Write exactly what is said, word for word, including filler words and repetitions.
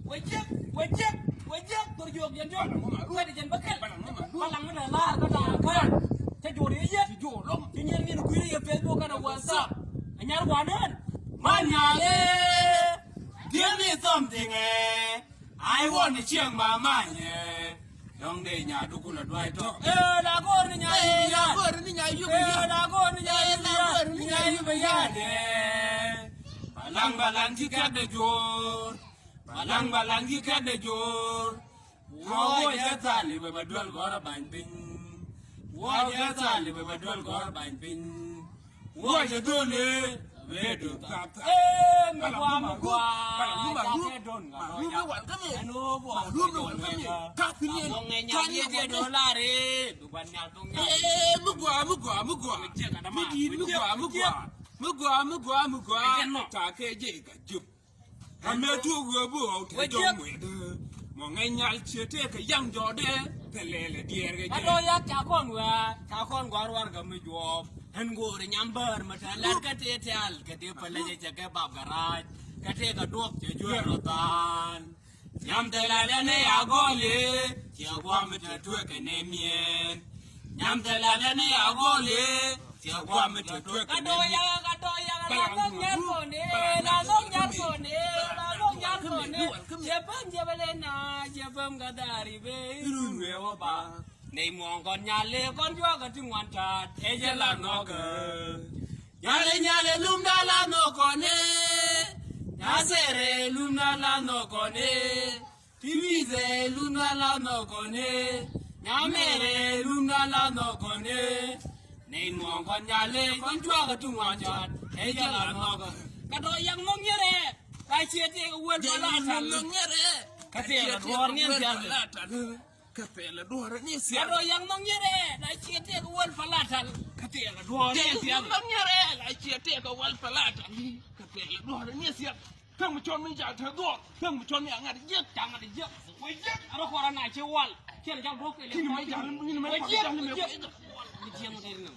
Wä jiäk, wä jiäk, wä jiäk, thor jiök jɛn jiök. Balaŋ mɛ ma ruɔ̱t. Wä di jɛn bä kɛl. Balaŋ mɛ ma ruɔ̱t. Balaŋ mɛ dee lar kä da̱a̱ kän. Cä juɔr yɛ yet. Cä juɔr lɔŋ. Ci nyin min kui̱ yɛ Facebook kɛnɛ WhatsApp. A nyar gua̱a̱n ɣän. Man nyal ɛ. Give me something ɛ. I want to check my mind ɛ. Dɔ̱ŋ dee nyaadu kulɛ duay tɔ̱. Ee, la go̱o̱r ni nyaay yup yan. Ee, la go̱o̱r ni nyaay yup yan. Ee, la go̱o̱r ni nyaay yup yan. Ee, la go̱o̱r ni nyaay yup yan. Ee, balaŋ, balaŋ ci kɛt dee juɔr. Balaŋ, balaŋ ci kɛt dee juɔr. Wä jɛ thali bɛ bɛ duel gɔr a bany piny. Wä jɛ thali bɛ bɛ duel gɔr a bany piny. Wä jɛ dholi bɛ du thap thap. Ee, mi gua, mi gua. Balaŋ, balaŋ, balaŋ. Ca kɛ don ka. Balaŋ, balaŋ, balaŋ. Ɛn wä bua. Balaŋ, balaŋ, balaŋ. Ka thilien. Ka ni jɛ dolari. Bi gua nyal dong nyal. Ee, mi gua, mi gua, mi gua. Mi di̱i̱t, mi gua, mi gua. Mi gua, mi gua, mi gua. Ca kɛ jɛ ka jup. Amɛ tuɔk ɣöö bi ɣɔw te jɔŋ wetdä. Mɔ ŋäc nyal ciɛ tëëkɛ yaŋ jɔɔdɛ. Thilɛ lɛ diɛɛr kɛ jɛ. Kä dɔ̱ yak ca kɔn wɛ̈ɛ̈, ca kɔn gɔ̱a̱r warɛgak mi juɔ̱ɔ̱p. Ɣän go̱o̱rɛ nyam bäär mi te lät kä tëë tial kɛ tëë päl lɛ jɛ cɛ kɛ bap gɛ rac. Kä tëëkɛ duɔ̱k cɛ juɛɛr rɔ thaal. Nyam thilɛ lɛ ni a gɔl i̱ ciɛ gua̱a̱m mi te tueek kɛ ni miɛɛn. Nyam thilɛ lɛ ni a gɔl i̱ ciɛ gua̱a̱m mi te tueek kɛ ni miɛɛn. Ka dɔ̱ yak, ka dɔ̱ yak, la dhok nyar kɔn i̱, la dhok nyar kɔn i̱, la dhok nyar kɔn i̱. Ciɛ päm, ciɛ päm lɛ na, ciɛ päm ka dhari ben. Irun wee wä ba. Nɛy muɔ̱ɔ̱ŋ kɔn nyal i̱ kɔn juakä ti ŋuan ta̱a̱t. Ɛ jɛ la nhɔkä. Nyalɛ, nyalɛ lumda la nhɔkɔnɛ. Nyasɛrɛ lumda la nhɔkɔnɛ. Tiwisɛ lumda la nhɔkɔnɛ. Nyamɛrɛ lumda la nhɔkɔnɛ. Nɛy muɔ̱ɔ̱ŋ kɔn nyalɛ kɔn juakä ti ŋuan jɔt. Ɛ jɛ la nhɔkä. Ka dɔ̱ yak nhɔk nyɛrɛ. Ka ciɛ tëëkɛ wäl palatal. Ka tëëkɛ duɔ̱ɔ̱r ni ɛn thia̱a̱ŋ. Kä thilɛ duɔ̱ɔ̱rɛ ni thia̱a̱ŋ. Ka dɔ̱ yak nhɔk nyɛrɛ, la ciɛ tëëkɛ wäl palatal. Kä thilɛ duɔ̱ɔ̱rɛ ni thia̱a̱ŋ. Nhɔk nyɛrɛ, la ciɛ tëëkɛ wäl palatal. Kä thilɛ duɔ̱ɔ̱rɛ ni thia̱a̱ŋ. Thäŋ mi cɔn mi ja̱ te dhuɔ̱ɔ̱r. Thäŋ mi cɔn mi a ŋa̱t jiäk. Ca ŋa̱t jiäk. Wä jiäk. A rɔ kɔn rɔ na ci wal. Cɛ rɔ jal duɔ̱k kɛ lɛ. Kini mɛ ja̱, kini mɛ ja̱. Wä jiäk. Wä jiäk. Mi jiäk mi dee ni.